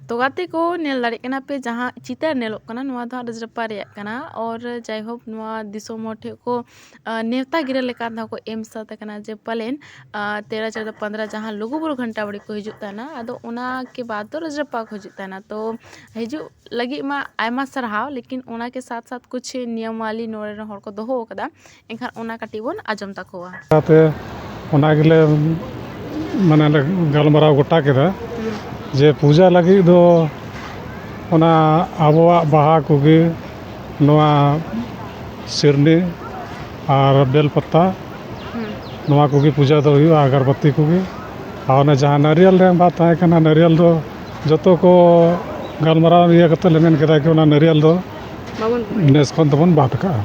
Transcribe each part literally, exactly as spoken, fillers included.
ᱛᱚ ᱜᱟᱛᱮ ᱠᱚ, ᱧᱮᱞ ᱫᱟᱲᱮᱭᱟᱜ ᱠᱟᱱᱟ ᱯᱮ, ᱡᱟᱦᱟᱸ ᱪᱤᱛᱟᱹᱨ ᱧᱮᱞᱚᱜ ᱠᱟᱱᱟ, ᱱᱚᱣᱟ ᱫᱚ ᱦᱟᱸᱜ ᱨᱟᱡᱽᱨᱟᱯᱯᱟ ᱨᱮᱭᱟᱜ ᱠᱟᱱᱟ᱾ ᱚᱨ ᱡᱟᱭᱦᱳᱠ, ᱱᱚᱣᱟ ᱫᱤᱥᱚᱢ ᱦᱚᱲ ᱴᱷᱮᱱ ᱠᱚ, ᱟ, ᱱᱮᱣᱛᱟ ᱜᱤᱨᱟᱹ ᱞᱮᱠᱟ ᱫᱚ ᱠᱚ ᱮᱢ ᱥᱟᱹᱛ ᱟᱠᱟᱱᱟ ᱡᱮ ᱯᱟᱞᱮᱱ, ᱟ, ᱛᱮᱨᱚ ᱪᱳᱫᱽᱫᱚ ᱯᱚᱱᱫᱽᱨᱚ ᱡᱟᱦᱟᱸ ᱞᱩᱜᱩᱵᱩᱨᱩ ᱜᱷᱟᱱᱴᱟ ᱵᱟᱲᱮ ᱠᱚ ᱦᱤᱡᱩᱜ ᱛᱟᱦᱮᱱᱟ, ᱟᱫᱚ ᱚᱱᱟ ᱠᱮ ᱵᱟᱫᱽ ᱫᱚ ᱨᱟᱡᱽᱨᱟᱯᱯᱟ ᱠᱚ ᱦᱤᱡᱩᱜ ᱛᱟᱦᱮᱱᱟ᱾ ᱛᱚ ᱦᱤᱡᱩᱜ ᱞᱟᱹᱜᱤᱫ ᱢᱟ ᱟᱭᱢᱟ ᱥᱟᱨᱦᱟᱣ, ᱞᱮᱠᱤᱱ ᱚᱱᱟ ᱠᱮ ᱥᱟᱛᱷ ᱥᱟᱛᱷ ᱠᱩᱪᱷ ᱱᱤᱭᱚᱢᱟᱞᱤ ᱱᱚᱰᱮ ᱨᱮᱱ ᱦᱚᱲ ᱠᱚ ᱫᱚᱦᱚ ᱟᱠᱟᱫᱟ, ᱮᱱᱠᱷᱟᱱ ᱚᱱᱟ ᱠᱟᱹᱴᱤᱡ ᱵᱚᱱ ᱟᱸᱡᱚᱢ ᱛᱟᱠᱚᱣᱟ᱾ ᱚᱱᱟᱛᱮ ᱚᱱᱟ ᱜᱮᱞᱮ, ᱢᱟᱱᱮ, ᱞᱮ ᱜᱟᱞᱢᱟᱨᱟᱣ ᱜᱚᱴᱟ ᱠᱮᱫᱟ ᱦᱩᱸ᱾ ᱡᱮ ᱯᱩᱡᱟ ᱞᱟᱹᱜᱤᱫ ᱫᱚ ᱚᱱᱟ ᱟᱵᱚᱣᱟᱜ ᱵᱟᱦᱟ ᱠᱚᱜᱮ, ᱱᱚᱣᱟ ᱥᱤᱨᱱᱤ ᱟᱨ ᱵᱮᱞ ᱯᱟᱛᱟ, ᱦᱩᱸ᱾ ᱱᱚᱣᱟ ᱠᱚᱜᱮ ᱯᱩᱡᱟ ᱫᱚ ᱦᱩᱭᱩᱜᱼᱟ, ᱟᱜᱟᱨᱵᱟᱹᱛᱤ ᱠᱚᱜᱮ᱾ ᱟᱨ ᱚᱱᱟ ᱡᱟᱦᱟᱸ ᱱᱟᱨᱤᱭᱟᱞ ᱨᱮᱭᱟᱜ ᱵᱟᱛ ᱛᱟᱦᱮᱸ ᱠᱟᱱᱟ, ᱱᱟᱨᱤᱭᱟᱞ ᱫᱚ ᱡᱚᱛᱚ ᱠᱚ ᱜᱟᱞᱢᱟᱨᱟᱣ ᱤᱭᱟᱹ ᱠᱟᱛᱮ ᱞᱮ ᱢᱮᱱ ᱠᱮᱫᱟ ᱠᱤ ᱚᱱᱟ ᱱᱟᱨᱤᱭᱟᱞ ᱫᱚ ᱵᱟᱵᱚᱱ ᱱᱮᱥ ᱠᱷᱚᱱ ᱫᱚᱵᱚᱱ ᱵᱟᱫ ᱠᱟᱜᱼᱟ᱾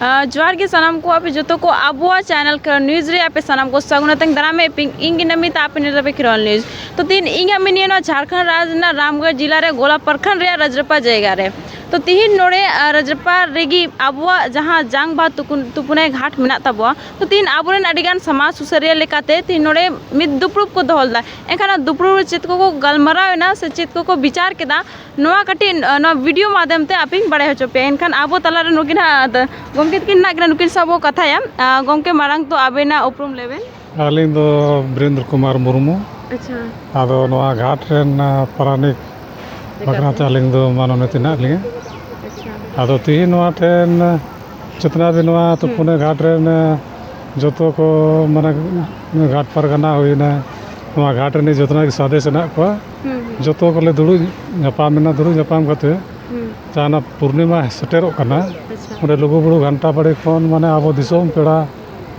ᱟᱸ, ᱡᱚᱦᱟᱨ ᱜᱮ ᱥᱟᱱᱟᱢ ᱠᱚ, ᱟᱯᱮ ᱡᱚᱛᱚ ᱠᱚ ᱟᱵᱚᱣᱟᱜ channel ᱠᱷᱮᱨᱣᱟᱞ news ᱨᱮ ᱟᱯᱮ ᱥᱟᱱᱟᱢ ᱠᱚ ᱥᱟᱹᱜᱩᱱ ᱟᱛᱮᱧ ᱫᱟᱨᱟᱢᱮᱫ ᱯᱮ᱾ ᱤᱧ ᱜᱮ ᱱᱟᱢᱤᱛᱟ, ᱟᱯᱮ ᱱᱤᱛ ᱫᱷᱟᱹᱵᱤᱡ ᱠᱷᱮᱨᱣᱟᱞ news᱾ ᱛᱚ ᱛᱤᱦᱤᱧ ᱤᱧ ᱦᱟᱸᱜ ᱢᱤᱱᱟᱹᱧᱟ ᱱᱚᱣᱟ ᱡᱷᱟᱲᱠᱷᱚᱸᱰ ᱨᱟᱡᱽ ᱨᱮᱱᱟᱜ ᱨᱟᱢᱜᱚᱲ ᱡᱮᱞᱟ ᱨᱮ ᱜᱳᱞᱟ ᱯᱨᱚᱠᱷᱚᱸᱰ ᱨᱮᱭᱟᱜ ᱨᱟᱡᱽᱨᱟᱯᱟ ᱡᱟᱭᱜᱟ ᱨᱮ᱾ ᱛᱚ ᱛᱤᱦᱤᱧ ᱱᱚᱰᱮ, ᱟᱸ, ᱨᱟᱡᱽᱨᱟᱯᱟ ᱨᱮᱜᱮ ᱟᱵᱚᱣᱟᱜ ᱡᱟᱦᱟᱸ ᱡᱟᱝ ᱵᱟᱦᱟ ᱛᱩᱠᱩᱱ-, ᱛᱩᱯᱩᱱᱟᱭ ᱜᱷᱟᱴ ᱢᱮᱱᱟᱜ ᱛᱟᱵᱚᱣᱟ᱾ ᱛᱚ ᱛᱤᱦᱤᱧ ᱟᱵᱚᱨᱮᱱ ᱟᱹᱰᱤᱜᱟᱱ ᱥᱚᱢᱟᱡᱽ ᱥᱩᱥᱟᱹᱨᱤᱭᱟᱹ ᱞᱮᱠᱟᱛᱮ ᱛᱤᱦᱤᱧ ᱱᱚᱰᱮ ᱢᱤᱫ ᱫᱩᱯᱲᱩᱵ ᱠᱚ ᱫᱚᱦᱚ ᱞᱮᱫᱟ᱾ ᱮᱱᱠᱷᱟᱱ ᱚᱱᱟ ᱫᱩᱯᱲᱩᱵ ᱨᱮ ᱪᱮᱫ ᱠᱚᱠᱚ ᱜᱟᱞᱢᱟᱨᱟᱣ ᱮᱱᱟ ᱥᱮ ᱪᱮᱫ ᱠᱚᱠᱚ ᱵᱤᱪᱟᱨ ᱠᱮᱫᱟ, ᱱᱚᱣᱟ ᱠᱟᱹᱴᱤᱡ, ᱱᱚᱣᱟ video ᱢᱟᱫᱷᱭᱚᱢ ᱛᱮ ᱟᱯᱮᱧ ᱵᱟᱲᱟᱭ ᱦᱚᱪᱚ ᱯᱮᱭᱟ᱾ ᱮᱱᱠᱷᱟᱱ ᱟᱵᱚ ᱛᱟᱞᱟᱨᱮ ᱱᱩᱠᱤᱱ ᱦᱟᱸᱜ ᱜᱚᱢᱠᱮ ᱛᱟᱹᱠᱤᱱ ᱢᱮᱱᱟᱜ ᱠᱤᱱᱟ, ᱱᱩᱠᱤᱱ ᱥᱟᱶ ᱵᱚ ᱠᱟᱛᱷᱟᱭᱟ᱾ ᱟᱸ, ᱜᱚᱢᱠᱮ, ᱢᱟᱲᱟᱝ ᱛᱚ ᱟᱵᱮᱱᱟᱜ ᱩᱯᱨᱩᱢ ᱞᱟᱹᱭ ᱵᱮᱱ᱾ ᱟᱹᱞᱤᱧ ᱫᱚ ᱵᱤᱨᱮᱱᱫᱨᱚ ᱠᱩᱢᱟᱨ ᱢᱩᱨᱢᱩ᱾ ᱟᱪᱪᱷᱟ᱾ ᱟᱫᱚ ᱱᱚᱣᱟ ᱜᱷᱟᱴ ᱨᱮᱱ, ᱟᱸ, ᱯᱟᱨᱟᱱᱤᱠ ᱵᱟᱠᱷᱨᱟ ᱛᱮ ᱟᱹᱞᱤᱧ ᱫᱚ ᱢᱟᱱᱚᱱᱤᱭᱚ ᱦᱮᱱᱟᱜ ᱞᱤᱧᱟ᱾ ᱟᱪᱪᱷᱟ᱾ ᱟᱫᱚ ᱛᱤᱦᱤᱧ ᱱᱚᱣᱟ ᱴᱷᱮᱱ, ᱟᱸ, ᱡᱚᱛᱱᱟ ᱫᱤᱱ ᱱᱚᱣᱟ ᱦᱩᱸ᱾ ᱛᱩᱯᱩᱱ ᱜᱷᱟᱴ ᱨᱮᱱ, ᱟᱸ, ᱡᱚᱛᱚ ᱠᱚ, ᱢᱟᱱᱮ, ᱜᱷᱟᱴ ᱯᱟᱨᱜᱟᱱᱟ ᱦᱩᱭᱱᱟ, ᱱᱚᱣᱟ ᱜᱷᱟᱴ ᱨᱤᱱᱤᱡ ᱡᱚᱛᱱᱟ ᱜᱮ ᱥᱟᱫᱮᱥ ᱦᱮᱱᱟᱜ ᱠᱚᱣᱟ᱾ ᱦᱩᱸ, ᱦᱩᱸ᱾ ᱡᱚᱛᱚ ᱠᱚᱞᱮ ᱫᱩᱲᱩᱵ ᱧᱟᱯᱟᱢ ᱮᱱᱟ᱾ ᱫᱩᱲᱩᱵ ᱧᱟᱯᱟᱢ ᱠᱟᱛᱮ ᱦᱩᱸ᱾ ᱡᱟᱦᱟᱸ ᱚᱱᱟ ᱯᱩᱨᱱᱤᱢᱟ ᱥᱮᱴᱮᱨᱚᱜ ᱠᱟᱱᱟ, ᱟᱪᱪᱷᱟ᱾ ᱚᱸᱰᱮ ᱞᱩᱜᱩᱵᱩᱨᱩ ᱜᱷᱟᱱᱴᱟ ᱵᱟᱲᱮ ᱠᱷᱚᱱ, ᱢᱟᱱᱮ, ᱟᱵᱚ ᱫᱤᱥᱚᱢ ᱯᱮᱲᱟ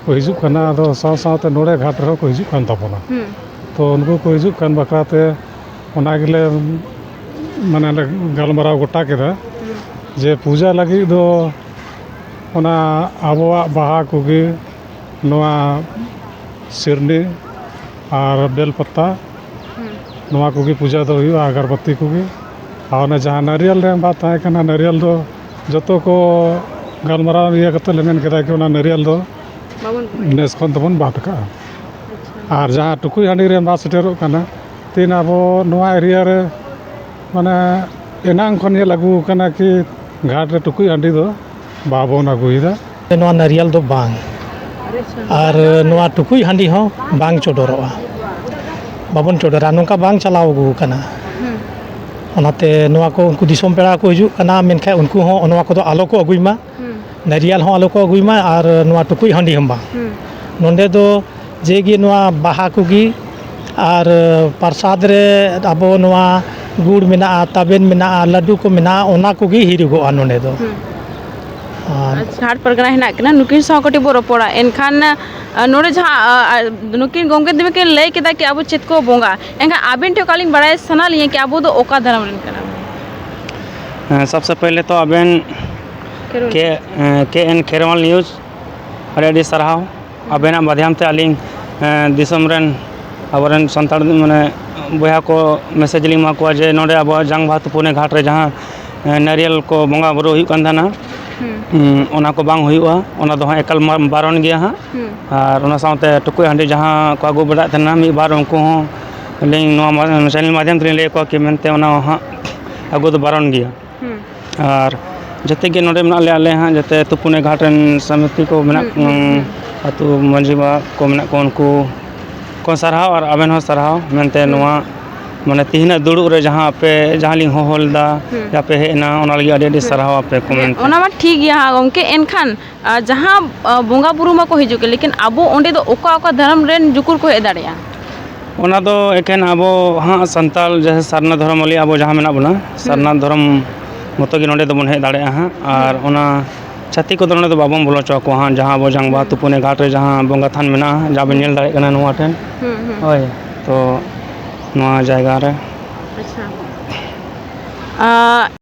ᱠᱚ ᱦᱤᱡᱩᱜ ᱠᱟᱱᱟ, ᱟᱫᱚ ᱥᱟᱶ ᱥᱟᱶᱛᱮ ᱱᱚᱰᱮ ᱜᱷᱟᱴ ᱨᱮᱦᱚᱸ ᱠᱚ ᱦᱤᱡᱩᱜ ᱠᱟᱱ ᱛᱟᱵᱚᱱᱟ᱾ ᱦᱩᱸ᱾ ᱛᱚ ᱩᱱᱠᱩ ᱠᱚ ᱦᱤᱡᱩᱜ ᱠᱟᱱ ᱵᱟᱠᱷᱨᱟ ᱛᱮ ᱚᱱᱟ ᱜᱮᱞᱮ, ᱢᱟᱱᱮ, ᱞᱮ ᱜᱟᱞᱢᱟᱨᱟᱣ ᱜᱚᱴᱟ ᱠᱮᱫᱟ ᱦᱩᱸ᱾ ᱡᱮ ᱯᱩᱡᱟ ᱞᱟᱹᱜᱤᱫ ᱫᱚ ᱚᱱᱟ ᱟᱵᱚᱣᱟᱜ ᱵᱟᱦᱟ ᱠᱚᱜᱮ, ᱱᱚᱣᱟ ᱥᱤᱨᱱᱤ ᱟᱨ ᱵᱮᱞ ᱯᱟᱛᱟ, ᱦᱩᱸ᱾ ᱱᱚᱣᱟ ᱠᱚᱜᱮ ᱯᱩᱡᱟ ᱫᱚ ᱦᱩᱭᱩᱜᱼᱟ, ᱟᱜᱟᱨᱵᱟᱹᱛᱤ ᱠᱚᱜᱮ᱾ ᱟᱨ ᱚᱱᱟ ᱡᱟᱦᱟᱸ ᱱᱟᱨᱤᱭᱟᱞ ᱨᱮ ᱵᱟᱫ ᱛᱟᱦᱮᱸ ᱠᱟᱱᱟ, ᱱᱟᱨᱤᱭᱟᱞ ᱫᱚ ᱡᱚᱛᱚ ᱠᱚ ᱜᱟᱞᱢᱟᱨᱟᱣ ᱤᱭᱟᱹ ᱠᱟᱛᱮ ᱞᱮ ᱢᱮᱱ ᱠᱮᱫᱟ ᱠᱤ ᱚᱱᱟ ᱱᱟᱨᱤᱭᱟᱞ ᱫᱚ ᱵᱟᱵᱚᱱ ᱱᱮᱥ ᱠᱷᱚᱱ ᱫᱚᱵᱚᱱ ᱵᱟᱫ ᱠᱟᱜᱼᱟ᱾ ᱟᱪᱪᱷᱟ᱾ ᱟᱨ ᱡᱟᱦᱟᱸ ᱴᱩᱠᱩᱡ ᱦᱟᱺᱰᱤ ᱨᱮ ᱵᱟᱫ ᱥᱮᱴᱮᱨᱚᱜ ᱠᱟᱱᱟ, ᱛᱤᱦᱤᱧ ᱟᱵᱚ ᱱᱚᱣᱟ ᱮᱨᱤᱭᱟ ᱨᱮ ᱢᱟᱱᱮ ᱮᱱᱟᱝ ᱠᱷᱚᱱ ᱧᱮᱞ ᱟᱹᱜᱩ ᱠᱟᱱᱟ ᱠᱤ ᱜᱷᱟᱴ ᱨᱮ ᱴᱩᱠᱩᱡ ᱦᱟᱺᱰᱤ ᱫᱚ ᱵᱟᱵᱚᱱ ᱟᱹᱜᱩᱭᱮᱫᱟ᱾ ᱱᱚᱣᱟ ᱱᱟᱨᱤᱭᱟᱞ ᱫᱚ ᱵᱟᱝ, ᱟᱨ ᱱᱚᱣᱟ ᱴᱩᱠᱩᱡ ᱦᱟᱺᱰᱤ ᱦᱚᱸ ᱵᱟᱝ ᱪᱚᱰᱚᱨᱚᱜᱼᱟ, ᱵᱟᱵᱚᱱ ᱪᱚᱰᱚᱨᱟ, ᱱᱚᱝᱠᱟ ᱵᱟᱝ ᱪᱟᱞᱟᱣ ᱟᱹᱜᱩ ᱟᱠᱟᱱᱟ᱾ ᱚᱱᱟᱛᱮ ᱱᱚᱣᱟ ᱠᱚ ᱩᱱᱠᱩ ᱫᱤᱥᱚᱢ ᱯᱮᱲᱟ ᱠᱚ ᱦᱤᱡᱩᱜ ᱠᱟᱱᱟ, ᱢᱮᱱᱠᱷᱟᱱ ᱩᱱᱠᱩ ᱦᱚᱸ ᱱᱚᱣᱟ ᱠᱚᱫᱚ ᱟᱞᱚ ᱠᱚ ᱟᱹᱜᱩᱭ ᱢᱟ, ᱱᱟᱨᱤᱭᱟᱞ ᱦᱚᱸ ᱟᱞᱚ ᱠᱚ ᱟᱹᱜᱩᱭ ᱢᱟ, ᱟᱨ ᱱᱚᱣᱟ ᱴᱩᱠᱩᱡ ᱦᱟᱺᱰᱤ ᱦᱚᱸ ᱵᱟᱝ᱾ ᱱᱚᱸᱰᱮ ᱫᱚ ᱡᱮ ᱜᱮ ᱱᱚᱣᱟ ᱵᱟᱦᱟ ᱠᱚᱜᱮ ᱟᱨ ᱯᱨᱚᱥᱟᱫᱽ ᱨᱮ ᱟᱵᱚ ᱱᱚᱣᱟ ᱜᱩᱲ ᱢᱮᱱᱟᱜᱼᱟ, ᱛᱟᱵᱮᱱ ᱢᱮᱱᱟᱜᱼᱟ, ᱞᱟᱹᱰᱩ ᱠᱚ ᱢᱮᱱᱟᱜᱼᱟ, ᱚᱱᱟ ᱠᱚᱜᱮ ᱦᱤᱡᱩᱜᱚᱜᱼᱟ ᱱᱚᱸᱰᱮ ᱫᱚ᱾ ᱟᱨ ᱡᱷᱟᱲ ᱯᱟᱨᱜᱟᱱᱟ ᱦᱮᱱᱟᱜ ᱠᱤᱱᱟ, ᱱᱩᱠᱤᱱ ᱥᱟᱶ ᱠᱟᱹᱴᱤᱡ ᱵᱚ ᱨᱚᱯᱚᱲᱟ᱾ ᱮᱱᱠᱷᱟᱱ, ᱟ, ᱱᱚᱰᱮ ᱡᱟᱦᱟᱸ, ᱟ, ᱟ, ᱱᱩᱠᱤᱱ ᱜᱚᱢᱠᱮ ᱛᱟᱹᱠᱤᱱ ᱠᱤᱱ ᱞᱟᱹᱭ ᱠᱮᱫᱟ ᱠᱤ ᱟᱵᱚ ᱪᱮᱫ ᱠᱚ ᱵᱚᱸᱜᱟ, ᱮᱱᱠᱷᱟᱱ ᱟᱵᱮᱱ ᱴᱷᱮᱱ ᱚᱠᱟ ᱞᱤᱧ ᱵᱟᱲᱟᱭ ᱥᱟᱱᱟ ᱞᱤᱧᱟ ᱠᱤ ᱟᱵᱚ ᱫᱚ ᱚᱠᱟ ᱫᱷᱚᱨᱚᱢ ᱨᱮᱱ ᱠᱟᱱᱟ ᱵᱚᱱ? ᱦᱮᱸ, ᱥᱚᱵᱥᱮ ᱯᱮᱦᱞᱮ ᱛᱚ ᱟᱵᱮᱱ ᱠᱷᱮᱨᱣᱟᱞ᱾ ᱠᱮ, ᱮᱸ, ᱠᱮ ᱮᱱ ᱠᱷᱮᱨᱣᱟᱞ ᱱᱤᱭᱩᱡᱽ ᱟᱹᱰᱤ ᱟᱹᱰᱤ ᱥᱟᱨᱦᱟᱣ᱾ ᱟᱵᱮᱱᱟᱜ ᱢᱟᱫᱷᱭᱟᱢ ᱛᱮ ᱟᱹᱞᱤᱧ, ᱮᱸ, ᱫᱤᱥᱚᱢ ᱨᱮᱱ ᱟᱵᱚᱨᱮᱱ ᱥᱟᱱᱛᱟᱲ ᱢᱟᱱᱮ ᱵᱚᱭᱦᱟ ᱠᱚ ᱢᱮᱥᱮᱡᱽ ᱞᱤᱧ ᱮᱢᱟ ᱠᱚᱣᱟ ᱡᱮ ᱱᱚᱰᱮ ᱟᱵᱚᱣᱟᱜ ᱡᱟᱝ ᱵᱟᱦᱟ ᱛᱩᱯᱩᱱᱮ ᱜᱷᱟᱴ ᱨᱮ ᱡᱟᱦᱟᱸ, ᱮᱸ, ᱱᱟᱨᱤᱭᱮᱞ ᱠᱚ ᱵᱚᱸᱜᱟ ᱵᱩᱨᱩ ᱦᱩᱭᱩᱜ ᱠᱟᱱ ᱛᱟᱦᱮᱱᱟ, ᱦᱩᱸ᱾ ᱦᱩᱸ, ᱚᱱᱟ ᱠᱚ ᱵᱟᱝ ᱦᱩᱭᱩᱜᱼᱟ, ᱚᱱᱟ ᱫᱚ ᱦᱟᱸᱜ ᱮᱠᱟᱞ ᱢᱟ-, ᱵᱟᱨᱚᱱ ᱜᱮᱭᱟ ᱦᱟᱸᱜ᱾ ᱦᱩᱸ᱾ ᱟᱨ ᱚᱱᱟ ᱥᱟᱶᱛᱮ ᱴᱩᱠᱩᱡ ᱦᱟᱺᱰᱤ ᱡᱟᱦᱟᱸ ᱠᱚ ᱟᱹᱜᱩ ᱵᱟᱲᱟᱜ ᱛᱟᱦᱮᱱᱟ, ᱢᱤᱫ ᱵᱟᱨ ᱩᱱᱠᱩ ᱦᱚᱸ ᱟᱹᱞᱤᱧ ᱱᱚᱣᱟ ᱢᱟ-, ᱪᱮᱱᱮᱞ ᱢᱟᱫᱽᱫᱷᱚᱢ ᱛᱮᱞᱤᱧ ᱞᱟᱹᱭ ᱟᱠᱚᱣᱟ ᱠᱤ ᱢᱮᱱᱛᱮ ᱚᱱᱟ ᱦᱟᱸᱜ ᱟᱹᱜᱩ ᱫᱚ ᱵᱟᱨᱚᱱ ᱜᱮᱭᱟ᱾ ᱦᱩᱸ᱾ ᱟᱨ ᱡᱮᱛᱮ ᱜᱮ ᱱᱚᱰᱮ ᱢᱮᱱᱟᱜ ᱞᱮᱭᱟ, ᱟᱞᱮ ᱦᱟᱸᱜ ᱡᱮᱛᱮ ᱛᱩᱯᱩᱱᱮ ᱜᱷᱟᱴ ᱨᱮᱱ ᱥᱚᱢᱤᱛᱤ ᱠᱚ ᱢᱮᱱᱟᱜ, ᱦᱩᱸ, ᱦᱩᱸ, ᱩᱸ, ᱦᱩᱸ᱾ ᱟᱹᱛᱩ ᱢᱟᱹᱡᱷᱤ ᱵᱟᱵᱟ ᱠᱚ ᱢᱮᱱᱟᱜ ᱠᱚᱣᱟ, ᱩᱱᱠᱩ ᱠᱚ ᱥᱟᱨᱦᱟᱣ ᱟᱨ ᱟᱵᱮᱱ ᱦᱚᱸ ᱥᱟᱨᱦᱟᱣ ᱢᱮᱱᱛᱮ ᱦᱩᱸ᱾ ᱱᱚᱣᱟ ᱢᱟᱱᱮ ᱛᱤᱦᱤᱧᱟᱜ ᱫᱩᱲᱩᱵ ᱨᱮ ᱡᱟᱦᱟᱸ ᱟᱯᱮ, ᱡᱟᱦᱟᱸ ᱞᱤᱧ ᱦᱚᱦᱚ ᱞᱮᱫᱟ, ᱦᱩᱸ᱾ ᱡᱮ ᱟᱯᱮ ᱦᱮᱡ ᱮᱱᱟ, ᱚᱱᱟ ᱞᱟᱹᱜᱤᱫ ᱟᱹᱰᱤ ᱟᱹᱰᱤ ᱦᱩᱸ᱾ ᱥᱟᱨᱦᱟᱣ ᱟᱯᱮ ᱠᱚ ᱦᱮᱸ, ᱢᱮᱱᱛᱮ᱾ ᱚᱱᱟ ᱢᱟ ᱴᱷᱤᱠ ᱜᱮᱭᱟ ᱦᱟᱸᱜ ᱜᱚᱢᱠᱮ, ᱮᱱᱠᱷᱟᱱ ᱟᱨ ᱡᱟᱦᱟᱸ, ᱟ, ᱵᱚᱸᱜᱟ ᱵᱩᱨᱩ ᱢᱟᱠᱚ ᱦᱤᱡᱩᱜ ᱜᱮ, ᱞᱮᱠᱤᱱ ᱟᱵᱚ ᱚᱸᱰᱮ ᱫᱚ ᱚᱠᱟ ᱚᱠᱟ ᱫᱷᱚᱨᱚᱢ ᱨᱮᱱ ᱡᱩᱠᱩᱲ ᱠᱚ ᱦᱮᱡ ᱫᱟᱲᱮᱭᱟᱜᱼᱟ? ᱚᱱᱟ ᱫᱚ ᱮᱠᱮᱱ ᱟᱵᱚ ᱦᱟᱸᱜ ᱥᱟᱱᱛᱟᱲ ᱡᱟᱦᱟᱸ ᱥᱟᱨᱱᱟ ᱫᱷᱚᱨᱚᱢᱟᱞᱤ ᱟᱵᱚ ᱡᱟᱦᱟᱸ ᱢᱮᱱᱟᱜ ᱵᱚᱱᱟ, ᱦᱩᱸ᱾ ᱥᱟᱨᱱᱟ ᱫᱷᱚᱨᱚᱢ ᱢᱚᱛᱚ ᱜᱮ ᱱᱚᱰᱮ ᱫᱚᱵᱚᱱ ᱦᱮᱡ ᱫᱟᱲᱮᱭᱟᱜᱼᱟ ᱦᱟᱸᱜ᱾ ᱟᱨ ᱦᱩᱸ᱾ ᱚᱱᱟ ᱪᱷᱟᱹᱛᱤᱠ ᱠᱚᱫᱚ ᱱᱚᱰᱮ ᱫᱚ ᱵᱟᱵᱚᱱ ᱵᱚᱞᱚ ᱦᱚᱪᱚ ᱟᱠᱚᱣᱟ ᱦᱟᱸᱜ, ᱡᱟᱦᱟᱸ ᱟᱵᱚ ᱡᱟᱝᱵᱟᱦᱟ ᱦᱩᱸ᱾ ᱛᱩᱯᱩᱱᱮ ᱜᱷᱟᱴ ᱨᱮ ᱡᱟᱦᱟᱸ ᱵᱚᱸᱜᱟ ᱛᱷᱟᱱ ᱢᱮᱱᱟᱜᱼᱟ, ᱡᱟᱦᱟᱸ ᱵᱮᱱ ᱦᱩᱸ᱾ ᱧᱮᱞ ᱫᱟᱲᱮᱭᱟᱜ ᱠᱟᱱᱟ ᱱᱚᱣᱟ ᱴᱷᱮᱱ᱾ ᱦᱩᱸ, ᱦᱩᱸ᱾ ᱦᱳᱭ, ᱛᱚ ᱱᱚᱣᱟ ᱡᱟᱭᱜᱟ ᱨᱮ᱾ ᱟᱪᱪᱷᱟ᱾ ᱟᱸ,